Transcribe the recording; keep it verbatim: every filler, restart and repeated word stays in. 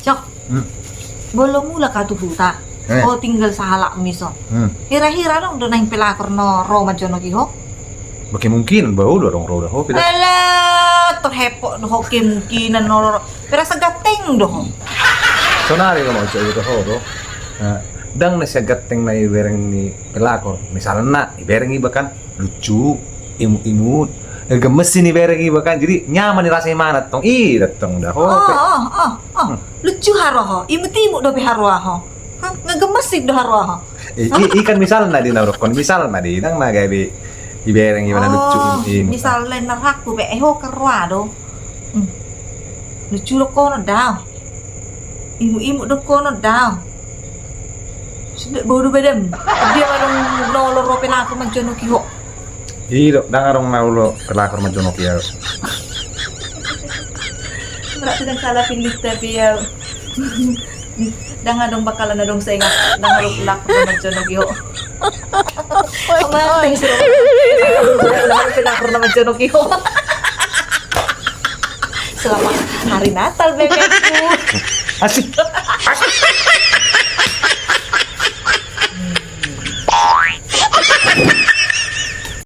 Cok. Hmm. Molo mulak ahu tu huta. Eh. Ho tinggal sahalak miso. Hmm. Hira-hira adong do naeng pelakor na ro manjonoki ho? Ba kemungkinan, ba olo adong ro da ho pe da. Alah, torhepok do ho kemungkinan na ro. Pe rasa ganteng do ho. Sonari do mau cek do ho do. Nah, ndang na sian ganteng na ibereng ni pelakor. Misalna, ibereng iba kan lucu, imut-imut, eh, gemes i ibereng iba kan, jadi nyaman i rasa imana tong, i datang da ho. Oh, pe. Oh, oh, oh. Hmm. Lucu haroa ho, imut-imut dope haroa ho. Hah? Ngegemes i do haroa ho. Eh, i, i kan misalna di na udokkon, misalna di, ndang na gabe ibereng iba na lucu, oh, imut. Misalna na rohangku pe, eh, ho kan roa do. Hmm. Lucu do ho na da. Imut-imut do ho na da. Sude bodo badan. Dia adong na olo ro pelakor manjonoki ho. I do, ndang adong na olo pelakor manjonoki ahu. Berarti ndang salah pilih tapi ya. Ndang adong bakalan adong saingan, ndang adong pelakor na manjonoki ho. Manteng sih. Pelakor na manjonoki ho. Selamat Hari Natal, bebekku. Asik.